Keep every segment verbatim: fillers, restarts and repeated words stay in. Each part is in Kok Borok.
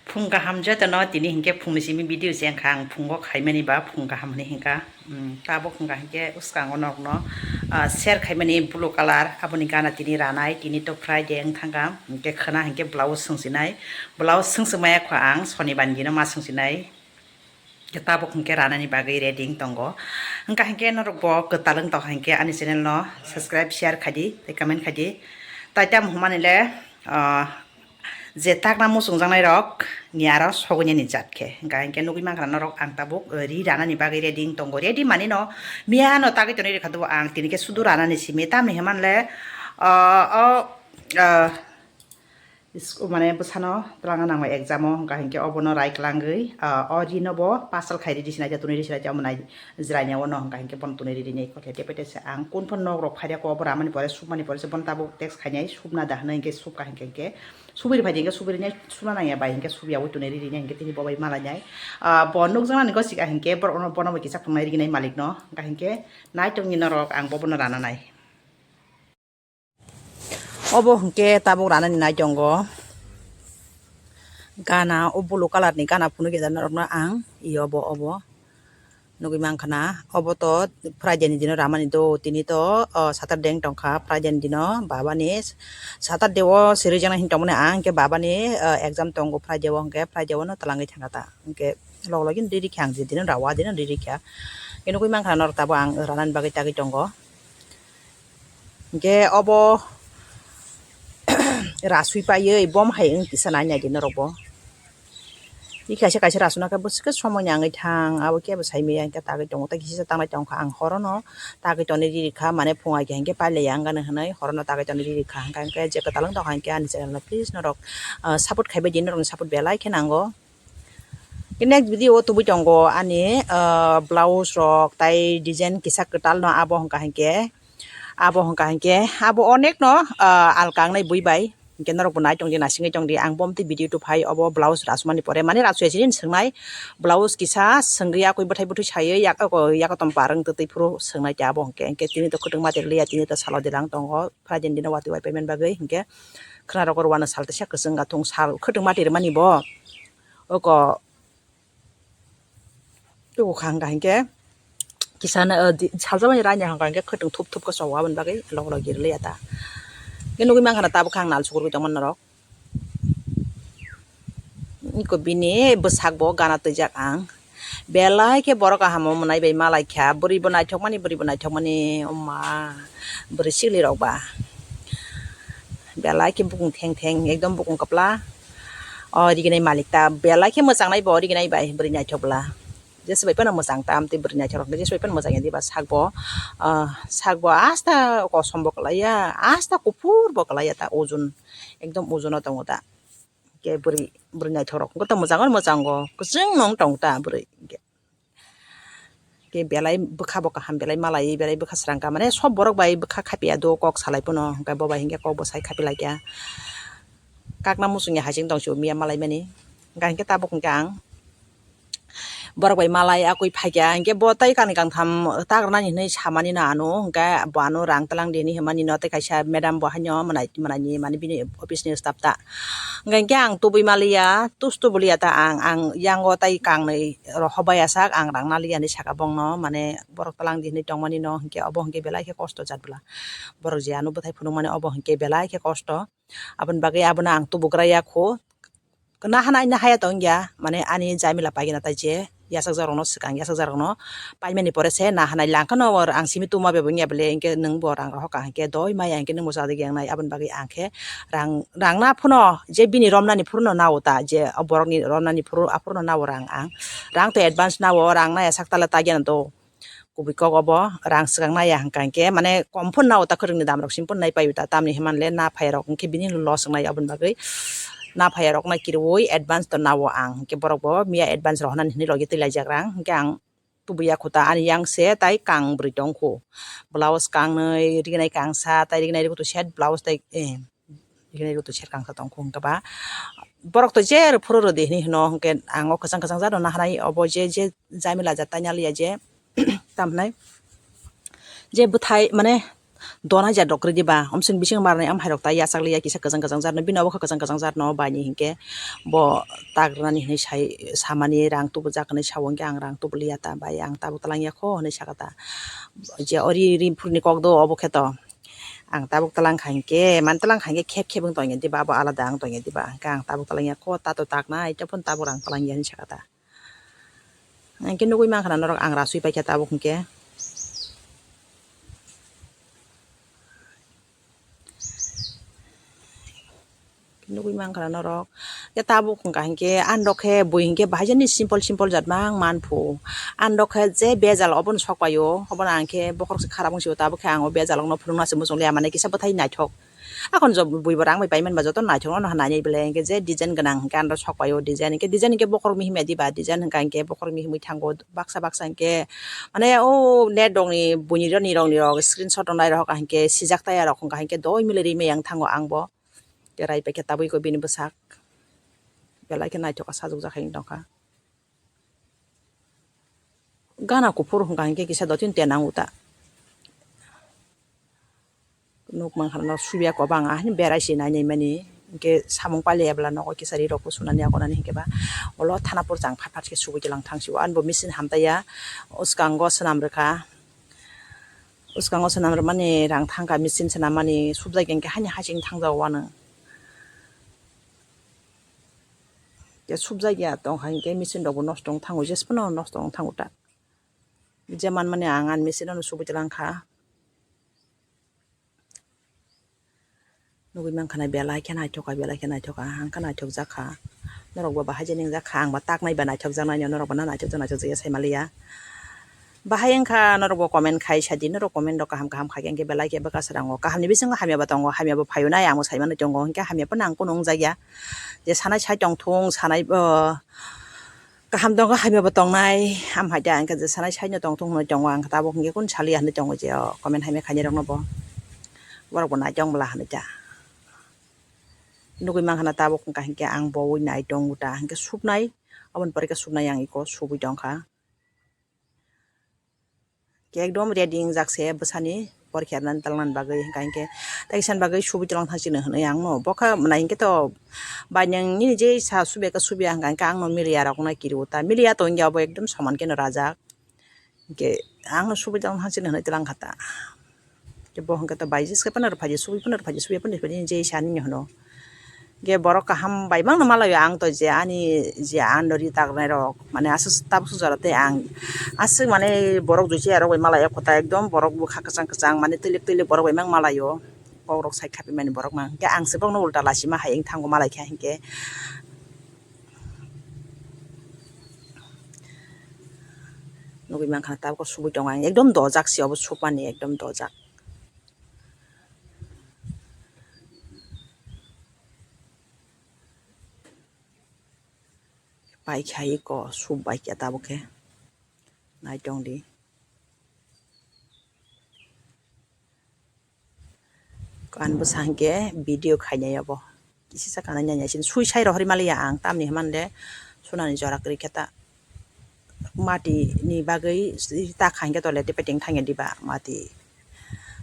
Phung kaham jotono, tini hinkhe phungni simi video se wngkha, ang phungo khaimani ba phung kaham hinwi hinkha. Mm, tabuk hinkha hinkhe uskango norokno, ah, share khaimani blue colour, aboni gana tini ranai, tini to Friday wng thangkha, hinkhe khwna hinkhe blouse swngsinai, blouse swngswk maya kho ang, sonibar dino ma swngsinai. Tabuk hinkhe ranani bagwi ready wng tongo. Wngkha hinkhe norokbo kwtal wng tongkha hinkhe ani channel no subscribe, share khaidi tei comment khaidi. Tai tamo hwnmani le, ah, je takna muchungjaknai rok ni aro sogwini jat khe. Wngkha hinkhe nugwi mankha norok ang tabuk, ah, ri ranani bagwi ready wng tongo. Ready mani no miya no tagwi tonwi rwkha tabuk ang tini khe sudu ranani simi tamni hwnmani le, ah, o, ah, Is-, mane bwsano twlangna nango exam o, hwnkha hinkhe obono rai kwlangwi, ah, o rino bo pasal khai ridi sinai, tonwi ridi sinai, omo nai jwraini o no, hwnkha hinkhe bono tonwi ridi nai, kothe tei pete se ang kun phano nok rok phai rw khe, obo ramani pore, submani pore se bono tabuk text khainai, subna da hwnwi hinkhe subkha hinkhe, hinkhe subiri phai di hinkhe subiri nai, subna nangya bai hinkhe subya ui tonwi ridi nai, hinkhe tini bo bai malai nai. Ah, bo nukjaknani gosika hinkhe borok no, bono bo kisa phungnai rigi nai malik no, hwnkha hinkhe nai tongni norok ang bo bono rana nai. Obo hwnkhe tabuk ranani nai tongo. Gana o blue colour ni gana phunuk ya norokno ang, iyo bo obo nugwi mankha na. Obo to Friday ni dino ramani do, tini to, o, Saturday wng tongkha, Friday ni dino babani, Saturday o siri jana hin tongmani ang, hwnkhe babani, o, exam tongo Friday o, hwnkhe Friday o no twlangwi thangkha ta, hwnkhe log login riri kha ang, je dino rawa dino riri kha, hwnkhe nugwi mankha norok tabuk ang ranani bagwi tagwi tongo. Hwnkhe obo rasui paiwi bom hai wng kisa nai naidi norokbo. I kaisa kaisa rasuna khe bwswk khe somoi nangwi thang, abo kebo sai maya hwnkhe tagwi tongo, tei kisa tanglai tongkha ang horono tagwi tonwi riri kha, mane phung ai khe hinkhe pailaiya wng gana hwnwi horono tagwi tonwi riri kha. Hwnkha hinkhe je kwtal wng tongkha hinkhe ani channel no please norok, ah, support khaibai di, norokni support belai khe nango. Next video o tubui tongo ani, ah, blouse rok tai design kisa kwtal no, abo hwnkha hinkhe, abo hwnkha hinkhe, abo onek no, ah, alka wngnai bui bai, hinkhe norok bo nai tongdi, nasingwi tongdi. Ang bomtwi video tu phai obo blouse rasumani pore, mane rasuya sini swngnai, blouse kisa swngwi yakwi bwthai bwthwi saiwi yak-, oko yakotom parwng twtwi phuru swngnai khe abo hwnkhe, hinkhe tini to khwtwng mati rwliya, tini to salo derang tongo, Friday ni dino watwi wai payment bagwi, hinkhe khwna rok oro uanw sal teisa kwchwng athung sal khwtwng mati rwmani bo. Oko, oko kha hwnkha hinkhe kisa no, o, di-, salsa mani ranya hwnkha hinkhe khwtwng thup thup khe chowo aboni bagwi log log girilia ta. Khe nugwi mankha na tabuk khe ang nal sukurwi tongmani norok. Iko bini bwsak bo gana twijak ang. Belai khe borok kaham o mwnai bai malai kha. Bwrwi bo naithokmani, bwrwi bo naithokmani. Oma, bwrwi sikli rok ba. Belai khe bukung theng theng, ekdom bukung kwpla. O riginai malik ta belai khe mwchangnai bo riginai bai bwrwi naithok bwla. Jesa bai phano mwchang ta amtwi bwrwi naithok rok, jesa bai phano mwchang ya diba sak bo, ah, sak bo asta kosom bo kwlai ya, asta kuphur bo kwlai ya ta, ujun, ekdom ujun o tongo ta. Khe bwrwi, bwrwi naithok rok wngkhe to mwchang o mwchango, kwchwng no wng tong ta bwrwi. Khe belai bwkha bo kaham, belai malai, belai bwkha srang kha, mane sob borok bai bwkha khapiya do, kok salai phano, hwnkhe bo bai hinkhe kok bo sai khapi lai kha. Kakna muchungya hai se wng tong sio miya malai mani, hwnkha hinkhe tabuk hinkhe ang borok bai malai akwi phaikha, hinkhe bo tai kani kangtham tak rwnani hinwi samani no ano, hinkhe bo ano rang twlang di hinwi hwnmani no, tei kaisa madam bo haino mwnai, mwnaini mane bini office ni staff ta. Hwnkha hinkhe ang tubui maliya, tus tubuli ya ta ang, ang yango tai kangnwi rok hobai asak ang rang naliya hinwi saka bongno, mane borok twlang di hinwi tongmani no, hinkhe obo hinkhe belai khe kosto jat bwla. Borok je ano bwthai phunukmani obo hinkhe belai khe kosto. Aboni bagwi abono ang tubugra ya kho. Nahanai nahaya tong ya, mane ani jamila paigina tai je yasakjak rokno swkang, yasakjak rokno paimani pore se nahanai langkhano, ang simi tuma bebeng ya bele, hinkhe nwng bo rang rohor ka hinkhe doi maya hinkhe nwng bo chadi gengnai. Aboni bagwi ang khe rang, rang na phano je bini romnani phuru no nao ta, je o borokni romnani phuru aphuru no nao rang ang. Rang to advance nao, rang naya sak tala ta gena do. Kubui kok obo rang swkang naya hwnkha hinkhe, mane kom phano nao ta, kwrwngni dam rok simi phano nai paio ta, tamni hwnmani le na phai rok hinkhe bini loss wngnai, aboni bagwi na phai rok no kirui advance to nao ang, hinkhe borok bo miya advance rohornani hinwi logi twi laijak rang, hinkhe ang tubuya kho ta, ani yang se tai kang bwrwi tong kho, blouse kangnwi, rignai kangsa, tai rignai rwgwtwi set blouse tai, eh, rignai rwgwtwi set kangsa tong kho, hinkhe ba borok to je rw phuru rw di hinwi hwno, hinkhe ang o kwchang kwchang jat rwna hanai, obo je, je jamila jat tai naliya je, tamo hinai je bwthai mane Don hajar rok kwrwi diba, omswk bising marnai am hairok ta yachak liya kisa kwchang kwchang jat no, bini obo khe kwchang kwchang jat no bai ni hinkhe bo tak rwnani hinwi sai samani rang tubujak hinwi sao, hinkhe ang rang tubu liya ta bai, ang tabuk twlang ya kho hinwi saka ta. Je ori ri phurni kok do obo khe to. Ang tabuk twlang kha hinkhe, man twlang kha hinkhe khep khep wng tongya diba, abo alada wng tongya diba, hinkhe ang tabuk twlang ya kho, ta to tak nai, tei phano tabuk rang twlang ya hinwi saka ta. Hinkhe nugui mankha na norok ang rasui paikha tabuk hinkhe. Nugui mankha na norok. Khe tabuk wngkha hinkhe, andok khe bui hinkhe bahai jani simple simple jat mang manphu. Andok khe je bejal obono sok paio, obono ang khe bokhorok se kharap wng sio, tabuk khe ang o bejal okno phunukna se muchung liya, mane kisa bwthai naithok. Akhon jo bui bo rang bai paimani ba joto naithok no nainai belai hinkhe je design gwnang hinkhe andok sok paio design hinkhe, design hinkhe bokhorok mihim ya diba, design hinkha hinkhe bokhorok mihimwi thango baksa baksa hinkhe, mane o net rokni buini rokni rokni rok screenshot rok nai rok hinkhe sijak taya rok hinkha hinkhe doi mili rimai yang thango ang bo. Kerai paikhe tabui ko bini bwsak. Belai khe naithok kha, sajwk jak hai wng tongkha. Gana kuphur hwnkha hinkhe kisa dotino tenang uta. Nuk mankha no subya kwbang ahini berai se nainai mani. Hinkhe samung pailai ya bwla nogo kisa ri rok bo sunani agonani hinkhe ba. Ulo thana purchang phat phat khe subui tlang thang sio. Ani bo machine hamtaiya. Uskango swnam rwkha. Uskango swnam rwmani rang thangkha, machine swnammani subjak ya hinkhe haini hasing thangjago uanw. Tei subjak ya tongkha hinkhe machine rokbo nosto wng thango, jesphano nosto wng thango ta. Je manmani ang ani machine ano subui tlang kha. Nugui mankha na belai khe naithok kha, belai khe naithok kha, ang khe naithok jak kha. Norok bo bahai je ning jak kha, ang ba tak nai ba naithok jak nai, norok bo na naithok jak naithok jak ya sai maliya. Bahai wngkha norok bo comment khai sadi, norok comment rok kaham kaham khai khe hinkhe belai khe bwkha swrango. Kaham ni bisingo hamya bo tongo, hamya bo phaio nai, ang bo sai manwi tongo, hinkhe hamya phano ang kunu wng jak ya. Je sanai sai tong thung, sanai bo kaham tongo, hamya bo tongnai, am hai da, hinkhe je sanai sai no tong thung hinwi tongo, ang tabuk hinkhe kunu saliya hinwi tongo je o comment hamya khainai rok no bo, borok bo naitong bwla hinwi ta. Nugui mankha na tabuk wngkha hinkhe ang bo ui naitong ta, hinkhe supnai, aboni pore khe supnai ang iko subui tongkha. Khe ekdom ready wngjak se bwsani porikha rwna talnani bagwi, hinkha hinkhe tei kisani bagwi subui tlang thang chini hinwi ang no bokha mwnai hinkhe to bai nang nini je sa subya khe subya hinkha hinkhe ang no miliya rok no kiriwo ta, miliya to wngya bo ekdom soman khe no rajak, hinkhe ang no subui tlang thang chini hinwi tlang kha ta. Khe bo hinkhe to bai jis khe phano rwphaidi, subui phano rwphaidi, subui phano rwphaidi, je isa ani hino. Khe borok kaham bai mangno malaio, ang to je ani je ang no ri taknai rok, mane aswk tabuk swk jora tei ang aswk mane borok juiche arok bai malaio kota, ekdom borok bwkha kwchang kwchang, mane twilik twilik borok bai mang malaio, kok rok sai khapi mani borok mang. Khe ang se bokno ulta lachima hai wng thango malai kha hinkhe. Nugui mankha tabuk subui tongo ang, ekdom dojak se obo supmani, ekdom dojak. Paikha iko, sup baikha tabuk khe. Naitong di. Ani bwsa hinkhe video khainai obo. Kisa sa kanai nai nai sini sui sai rohorwi maliya ang, tamni hwnba le sunani jora kwrwi khe ta. Mati ni bagwi ta kha hinkhe to lete peteng thangya diba mati.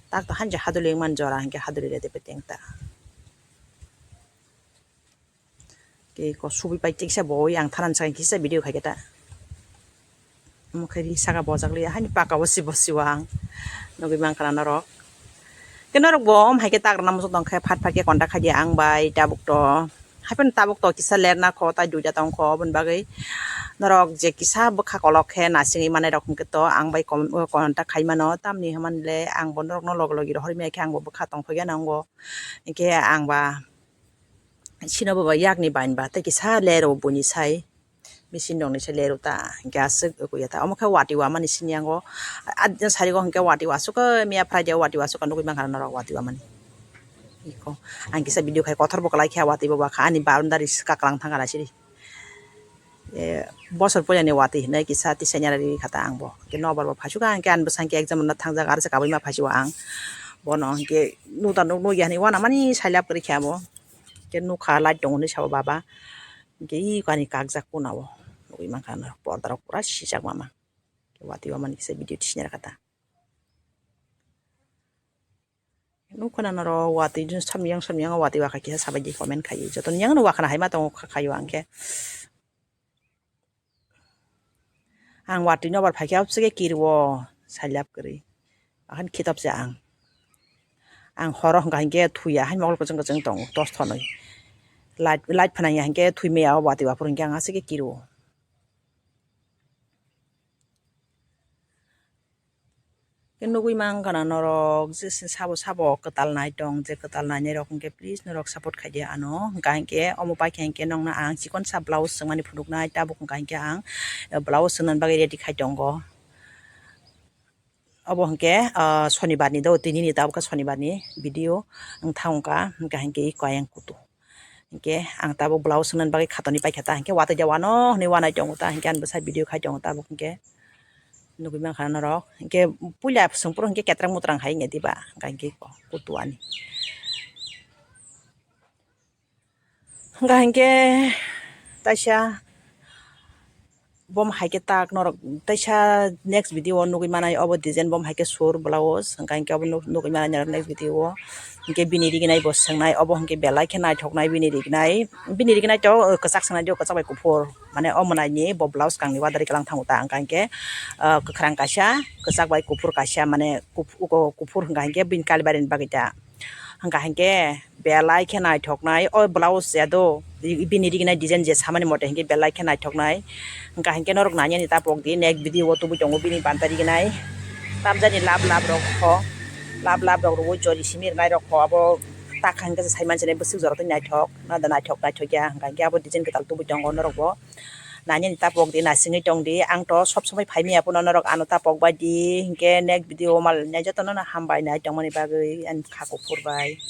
Tak to hanja haduli wngmani jora hinkhe haduli lete peteng ta. Khe ko subui pai kisa bo oi ang tharan sa kisa video khai khe ta. Omo khe ri saka bojak liya haini paka o si bo si o ang nugui mankha na norok. Khe norok bo om hai khe tak rwna muchung tong khe phat phat khe contact khai di ang bai tabuk to. Hai phano tabuk to kisa ler na kho tai duita tong kho oboni bagwi norok je kisa bwkha kolok khe nasingwi manai rok hwnkhe to ang bai com-, contact khai mano tamni hwnmani le ang bo norok no logi logi rohorwi maya khe ang bo bwkha tong thok ya nango. Hinkhe ang ba sino bo ba yakni bain ba tei kisa ler o buini sai. Machine rokni se leruk ta, hinkhe aswk wngya ta. Omo khe watwi wamani sini yango. Ah, sari o hinkhe watwi wasuk khe miya Friday o watwi wasuk khe nugui mankha norok watwi wamani. Iko, ang kisa video khai kothor bo kwlai khe watwi bo bakha ani boundary kaklang thangkha na siri. Eh, bosor puila ni watwi hinwi kisa tisainani ri kha ta ang bo. Hinkhe nobar bo phaisu kha hinkhe ani bwsang khe exam rwna thangjak aro se kabui ma phaisu ang. Bono hinkhe nuda nuk nukya hinwi wanamani sailap kwrwi khe abo. Hinkhe nukha light tongo hinwi sabo baba. Hinkhe iko ani kakjak kuna o nugui mankha norok porda rok pura sijak mama. Watwi wamani kisa video tisina rwkha ta. Nukhana norok watwi samyang samyang watwi wakha kisa sabai di comment khai. Joto niyang no wakhana hai ma tongo kha khayo ang khe. Ang watwi nobar phaikhe abswke kirwo sailap kwrwi. Ahan khitop se ang. Ang horo hwnkha hinkhe thuya hai mokol kwchwng kwchwng tongo tos thonwi. Light light phanangya hinkhe thwi maya o watwi waphuru hinkhe ang aswke kirwo. Khe nugwi mankha na norok, je se sabo sabo kwtal nai tong, je kwtal nainai rok hwnkhe please norok support khaidi ano. Hwnkha hinkhe omo paikha hinkhe nokno ang chikon sa blouse swngmani phunuknai, tabuk hwnkha hinkhe ang blouse swngnani bagwi ready khai tongo. Obo hwnkhe, ah, sonibar ni do, tini ni tabuk khe sonibar ni video wng thang kha, hwnkha hinkhe iko ayang kutu. Hinkhe ang tabuk blouse swngnani bagwi khatoni paikha ta, hinkhe watwi de wano hwnwi wanai tongo ta, hinkhe ani bwsai video khai tongo tabuk hinkhe nugwi mankha norok. Hinkhe puila swngphuru hinkhe ketrang mutrang hai wngya diba, hinkhe kutu ani. Hinkha hinkhe taisa bom hai khe tak norok taisa next video o nugwi manai obo design bom hai khe sur blouse, hinkha hinkhe obo nuk-, nugwi manai norok next video o. Hinkhe bini rignai bo swngnai obo hinkhe belai khe naithoknai bini rignai, bini rignai to kwchak swngnai dio kwchak bai kuphur mane o mwnaini bo blouse kangni wadarwi kwlang thango ta, hinkha hinkhe, ah, kwkhwrang kaisa kwchak bai kuphur kaisa mane kuph-, uko kuphur hinkha hinkhe bini kalibai rwni bagwi ta. Hwnkha hinkhe belai khe naithoknai o blouse ya do, bini rignai design je samani mote hinkhe belai khe naithoknai. Hwnkha hinkhe norok nani ani ta pokdi next video o tubui tongo bini banta rignai. Tamjani lab lab rok kho, lab lab rok rwui jori simi rwnai rok kho abo takha hinkhe se saimansinai bwswk jora tei naithok nada naithok naithok ya hwnkha hinkhe abo design kwtal tubui tongo norok bo. Nani ani ta pokdi naisingwi tongdi ang to sob somoi phaimaya phano norok ano ta pokbai di hinkhe next video o mal nai jotono no hambai nai tongmani bagwi ani kha kuphur bai.